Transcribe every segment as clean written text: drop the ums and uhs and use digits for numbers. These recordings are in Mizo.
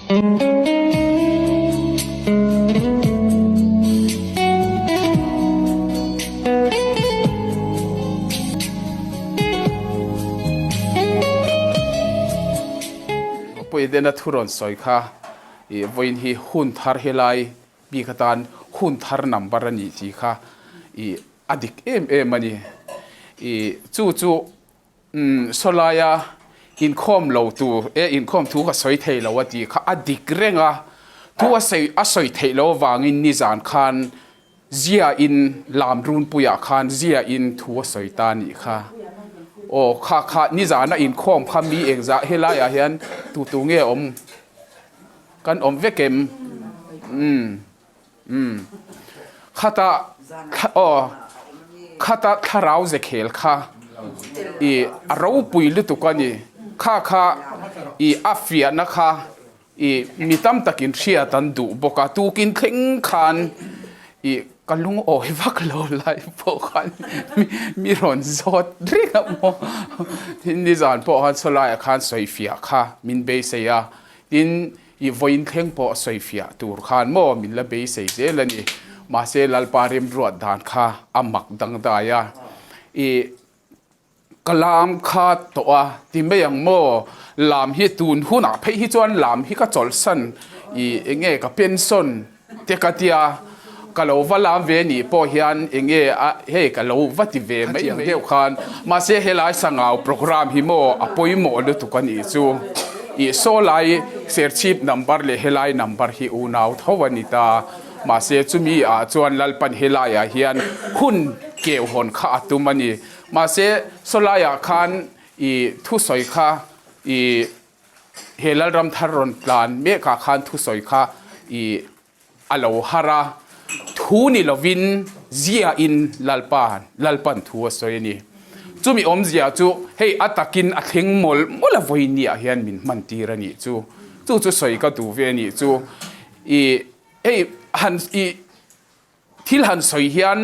Puidena thu rawn sawi kha ih vawiin hi hun thar helai bik atan hun thar number a nih tih kha ih a dik em em a ni. Ih chu chu Umm sawlaia inkhawm lo tur e inkhawm thu ka sawi thei lo a tih kha a dik reng a, thu a sawi a sawi theih loh avangin nizan khan zia in lam runpuiah khan zia in thu a sawi ta a nih kha. Aw kha kha nizana inkhawm kha mi engzah helaiah hian tu tu nge awm kan awm vek em? Umm umm khata aw khata thlarau ze khel kha i a ropui lutuk a ni kha kha i a fiahna kha i mi tam takin hriat an duh bawk a tukin thleng khan i ka lungawi vak lo lai pawh khan mi rawn zawt reng a maw tin nizan pawh khan sawlaiah khan sawifiah kha min beisei a tin I vawiin thleng pawh sawifiah tur khan maw min la beisei zel a ni. Mahse Lalpa remruat dan kha a mak dangdai a. I ka lam kha tawh a ti mai ang maw? Lam hi tun hunah phei hi chuan lam hi ka chawlhsan i enge ka pension te ka tia ka lo va lam ve nih pawh hian enge a hei ka lo va ti ve mai ang deuh khan mahse helai sangau programme hi maw a pawimawh lutuk a nih chu ih saw lai serchhip number leh helai number hi unau tho a ni ta mahse chumi ah chuan Lalpan helai ah hian hun keu hawn kha a tum a ni mahse saw lai ah khan ih thusawi kha ih He Lalram thar rawn tlan mekah khan thusawi kha i a lo har a, thu ni lovin ziahin Lalpa Lalpan thu a sawi a ni. Chumi awmzia chu hei a takin a thleng mawlh mawlh a vawinia hian min hman tir a nih chu. Chu chu sawi ka duh ve a nih chu. I hei han i Thil han sawi hian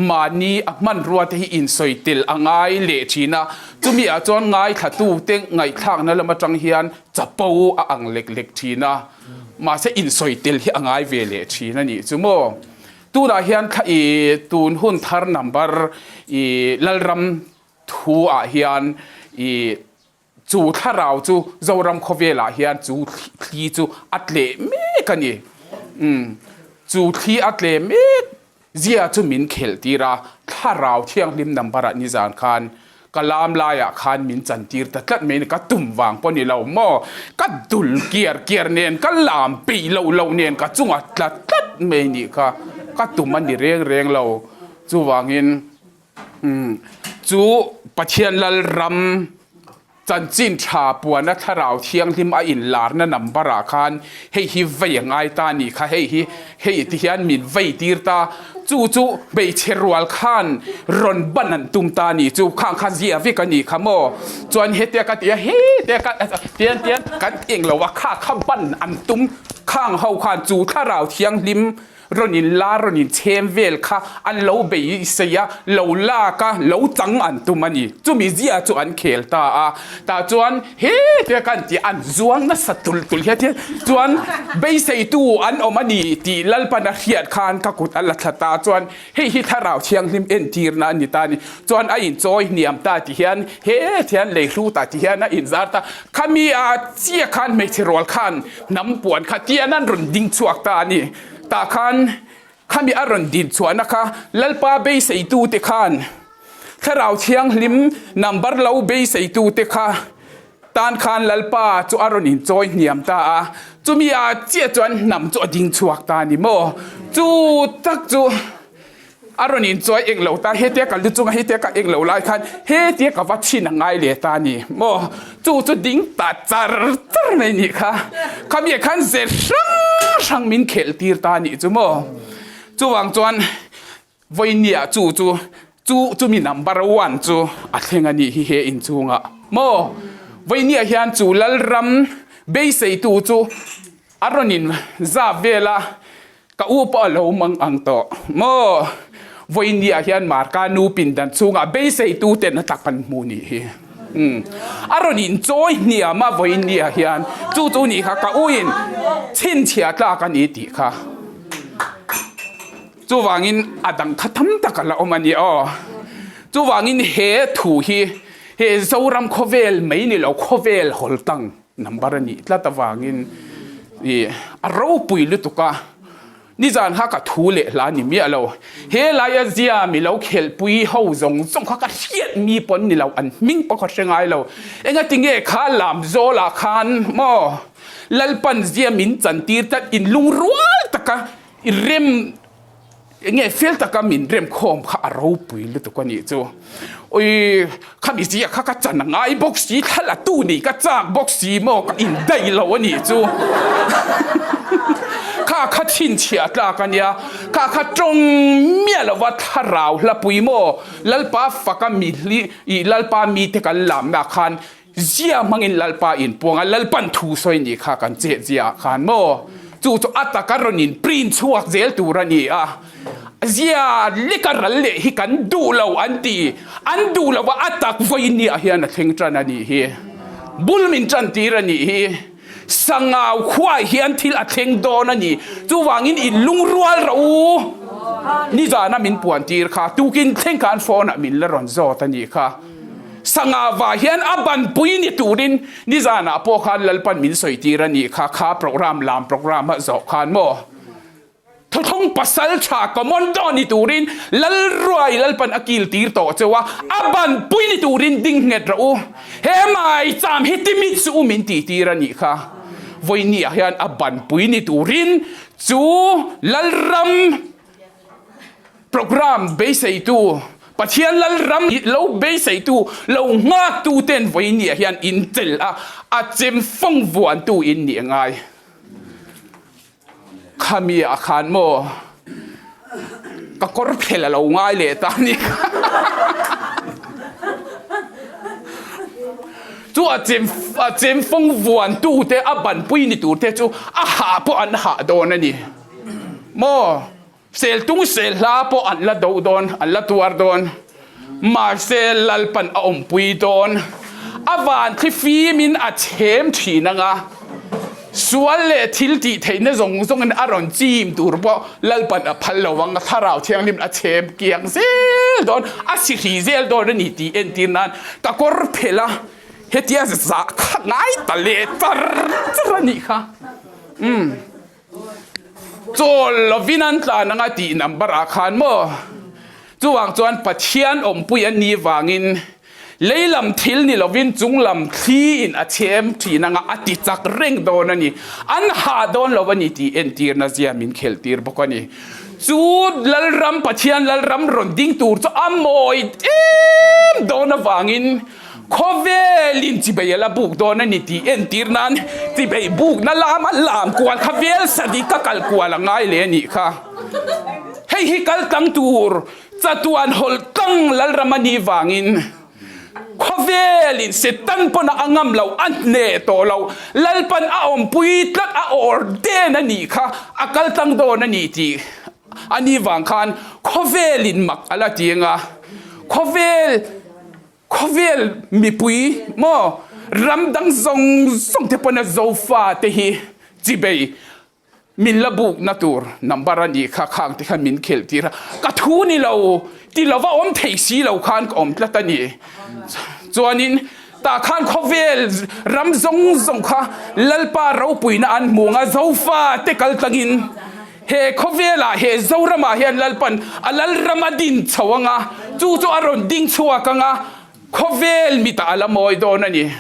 mahni a hmanrua te hi insawi tel a ngai leh thin a, chumi ah chuan ngaithlatu te ngaihthlakna lam atang hian chapo a ang lek lek thin a, mahse insawi tel hi a ngai ve leh thin a nih chu maw. Tunah hian thla i tun hun thar number i Lalram thu ah hian i Chu thlarau chu Zoram khawvelah hian chu thli chu a tleh mek a ni. Umm, chu thli a tleh mek zia chu min khelh tir a, thlarau thianghlim number ah nizan khan ka lam laiah khan min chan tir ta tlat mai a ni, ka tum vang pawh ni lo maw, ka dul kiar kiar nen, ka lam peih loh loh nen ka chungah tla tlat mai a nih kha, ka tum a ni reng reng lo, chuvangin. Chu Pathian Lalram chanchin tha puana Thlarau Thianghlim a inlarna number ah khan hei hi vei a ngai ta a nih kha, hei hi hei ti hian min vei tir ta, chu chu hmeichhe rual khan rawn ban an tum ta a nih chu, khang kha zia vek a nih kha maw, chuan hetia ka ti a hetia ka tian tian kan eng lo a kha kha ban an tum khang ho khan chu Thlarau Thianghlim Rawn in la rawn in chhem vel kha an lo beisei a, lo lak a, lo chang an tum a ni. Chumi zia chu an khel ta a, tah chuan he tia kan tih an zuang nasa tul tul hian hian chuan beiseitu an awm a ni tih Lalpan a hriat khan ka kut a la thla ta chuan hei hi Thlarau Thianghlim entirna a ni ta a ni. Chuan a inchawi hniam ta ti hian he thian lei hlu ta ti hian a inzar ta. Khami a chiah khan hmeichhe rual khan Hnam puan kha tian an rawn ding chhuak ta a ni. Tah khan khami a rawn din chhuahna kha Lalpa beiseitute khan Thlarau Thianghlim number lo beiseitute kha tan khan Lalpa chu a rawn inchawi hniam ta a. Chumi ah chiah chuan hnam chu a ding chhuak ta a ni maw? Chu tak chu. A rawn inchawi eng lo ta, hetia ka lu chunga hetia ka eng lo lai khan hetia ka va chhin a ngai leh ta a ni maw? Chu chu ding ta char char mai nih kha. Khami khan ze hrang hrang min khelh tir ta a nih chu maw? Chuvang chuan vawinia chu chu chu chumi number one chu a thleng a nih hi he inchhungah maw? Vawinia hian chu Lalram beiseitu chu a rawn in zap vel a. Ka u pawh a lo mang ang tawh maw? Vawinia hian Marka nu pindan chhungah beiseitu ten a tak an hmu nih hi. Umm. A rawn inchawi hniam a vawiin nia hian chu chu nih kha ka uin chhinchhiah tlak a ni tih kha. Chuvangin a dang kha tam tak a la awm a ni aw. Chuvangin he thu hi he Zoram khawvel mai ni lo khawvel hawl tang number a nih tlat avangin ih a ropui lutuk a. Nizan kha ka thu leh hla ni miah lo. He laia zia mi lo khelhpui ho zawng zawng kha ka hriat mi pawn ni lo, an hming pawh ka hre ngai lo. Engati nge kha lam zawlah khan maw Lalpan zia min chantir tlat inlungrual taka i rem enge fel taka min rem khawm kha a ropui lutuk a nih chu. Ui khami zia kha ka chan a ngai bawk si thla la tu nih ka chak bawk si maw ka indaih lo a nih chu. Kha kha chhinchhiah tlak a nia, kha kha tawng miah lova thlarau hlapui maw Lalpa faka mi hli ih Lalpa mite kan lamna khan Zia hmangin Lalpa inpuang a, Lalpan thu sawi nih kha kan chet zia ah khan maw? Chu chu a taka rawn in print chhuak zel tur a ni a, zia leka ral leh hi kan duh lo an ti, an duh lo a, a tak vawiin ni ah hian a thleng tan a nih hi, bul min tan tir a nih hi, Sangau khuaah hian thil a thleng dawn a ni, chuvangin in lungrual rawh u, nizana min puan tir kha tukin thleng khan phone ah min la rawn zawt a nih kha. Sangha vah hian a banpui ni turin nizanah pawh khan Lalpan min sawi tir a nih kha, kha program lam program a zawh khan maw Thuthlung pasal tha commando ni turin Lalruai Lalpan a kil tir tawh cheu a, a banpui ni turin ding nghet rawh u, he maicham hi ti mit suh u min tih tir a nih kha. Vawinia hian a banpui ni turin chu Lalram Programme beiseitu, Pathian Lalram lo beiseitu, lo nghaktu ten vawinia hian in tel a, a chem fawng vuantu in nih a ngai. Khami ah khan maw ka kawr phel a lo ngai leh ta a ni. Chu a chem a chem fawng vuantu te a banpui ni tur te chu a hah pawh an hah dawn a ni. Maw? Seltung sel hla pawh an la do dawn, an la tuar dawn. Mahse Lalpan a awmpui dawn. A van thli fimin a chhem thin ang a, sual leh thil tih theihna zawng zawngin a rawn chim tur pawh Lalpan a phal lo ang, Thlarau Thianghlim a chhem kiang zel dawn, a si hri zel dawn a ni tih entir nan ka kawr phelh a, hetia zah kha ngai ta leh char char a nih kha. Umm. Chawl lovin an tlan anga tih number ah khan maw? Chuvang chuan Pathian awmpui an nih vangin lei lam thil ni lovin chung lam thli in a chhem thin anga a ti chak reng dawn a ni. An hah dawn lo a ni tih entirna zia min khelh tir bawk a ni. Chu Lalram Pathian Lalram rawn ding tur chu a mawi em dawn avangin Khawvelin chibei a la buk dawn a ni tih entir nan chibei bukna lama lam kual kha vel sadi ka kal kual a ngai leh a nih kha. Hei hi kal tlang tur chatuan hawlh tlang Lalram a nih vangin khawvelin Satan pawn a ngam loh a hneh tawh loh Lalpan a awmpui tlat a awr den a nih kha a kal tlang dawn a ni tih a nih vang khan khawvelin mak a la ti anga khawvel Khawvel mipui maw ram dang zawng zawng te pawn a Zofa te hi chibei min la bukna tur number a nih kha khang te khan min khelh tir a, ka thu ni lo ti lova awm thei si lo khan ka awm tlat a ni. Chuanin tah khan khawvel ram zawng zawng kha Lalpa ropuina an hmu ang a, Zofa te kal tlangin He khawvelah, he Zoramah hian Lalpan a Lalram a din chho ang a, chu chu a rawn ding chhuak ang a, khawvel mitah a la mawi dawn a ni.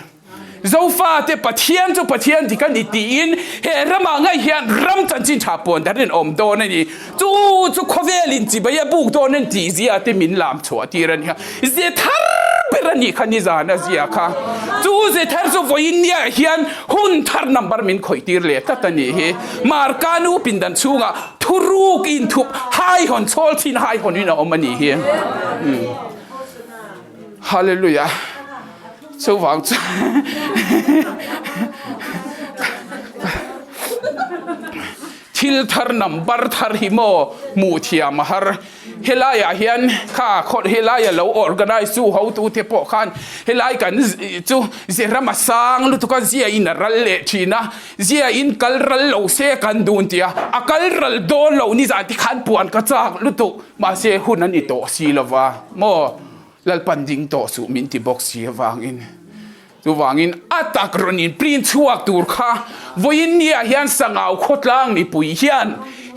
Zofate Pathian chu Pathian dik a ni tiin he ramah ngei hian ram chanchin tha puan dar in awm dawn a ni. Chu chu khawvelin chibai a buk dawn a ni tih zia te min lam chhuah tir a ni a. Ze thar ber a nih kha nizan a zia kha. Chu ze thar chu vawiin niah hian hun thar number min khawih tir leh tlat a nih hi. Marka nu pindan chhungah thuruk inthup haihawn chhawl thin haihawn in a awm a nih hi. Hallelujah. Chuvang chu Thil thar number thar hi maw hmuh thiam a har. Helaiah hian kha khawlh helaia lo organise tu hotute pawh khan helai kan chu ze ram a sang lutuk a zia in a ral leh thin a, zia in kal ral lo se kan dun tih a, a kal ral dawn lo nizan te khan puan ka chak lutuk mahse hun a ni tawh si lova maw Lalpan ding tawh suh min ti bawk si avangin. Chuvangin a tak rawn in print chhuak tur kha vawiin niah hian Sangau khawtlang mipui hian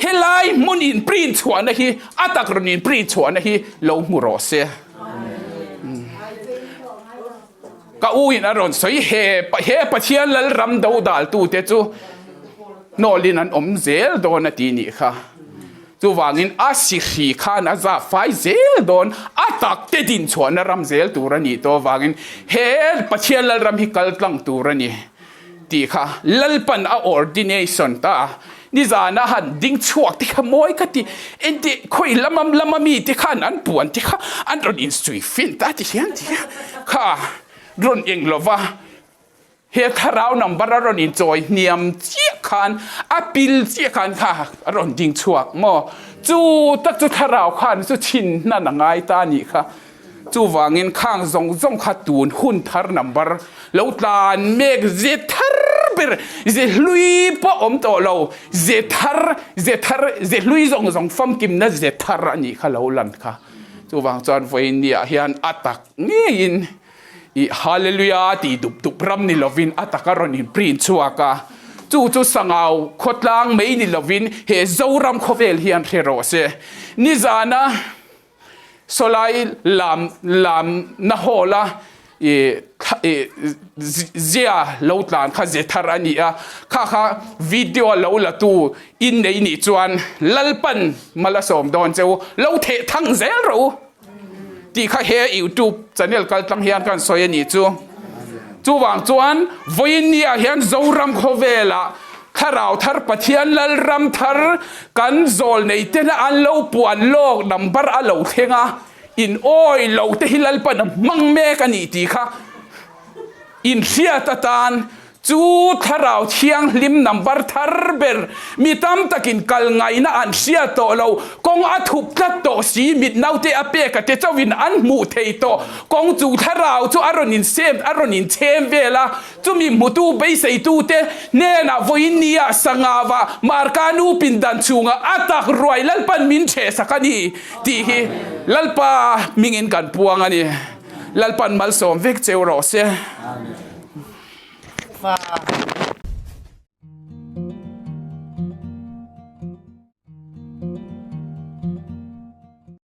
helai hmun in print chhuahna hi a tak rawn in print chhuahna hi lo hmu rawh se. Ka u in a rawn sawi he he Pathian Lalram do daltute chu hnawlin an awm zel dawn a ti nih kha. Chuvangin a sihri khan a za fai zel dawn, a tak te din chhuahna ram zel tur a nih tawh avangin he Pathian Lalram hi kal tlang tur a ni tih kha Lalpan a ordination ta a, nizana han ding chhuak te kha mawi ka ti, engti khawi lama lama mi te khan an puan te kha an rawn insui fin ta ti hian ti kha rawn eng lova. He thlarau number a rawn inchawi hniam chiah khan a pil chiah khan kha a rawn ding chhuak maw? Chu tak chu thlarau khan chu chhin hnan a ngai ta anih kha. Chuvangin khang zawng zawng kha tun hun thar number lo tlan mek ze thar ber, ze hlui pawh awm tawh lo, ze thar, ze thar, ze hlui zawng zawng famkimna ze thar anih kha lo lan kha. Chuvang chuan vawiin niah hian a tak ngeiin I Hallelujah tih dup dup ram ni lovin a taka rawn in print chhuak a, chu chu Sangau khawtlang mai ni lovin he Zoram khawvel hian hre rawh se. Nizana sawlai lam lam na hall a i i zia lo tlan kha ze thar a ni a, kha kha video lo la tu in nei nih chuan Lalpan Malasawm dawn che u, lo theh thang zel rawh u. Tih kha he youtube channel kal tlang hian kan sawi a nih chu. Chuvang chuan vawiin ni ah hian Zoram khawvelah Thlarau thar Pathian Lalram thar kan zawl nei tena an lo puan lawk number a lo thleng a, in awi lo te hi Lalpan a hmang mek a nih tih kha inhriat atan Chu Thlarau Thianghlim number thar ber mi tam takin kal ngaihna an hria tawh lo, kawng a thup tlat tawh si, mit naute a pek a te chauhin an hmuh thei tawh. Kawng chu Thlarau chu a rawn insem, a rawn inchhem vel a, chumi hmutu beiseitute hnenah vawiin nia Sangava Marka nu pindan chhungah a tak ruai Lalpan min ṭhehsak a ni tih hi Lalpa hmingin kan puang a ni. Lalpan malsawm vek cheu rawh se. Fa.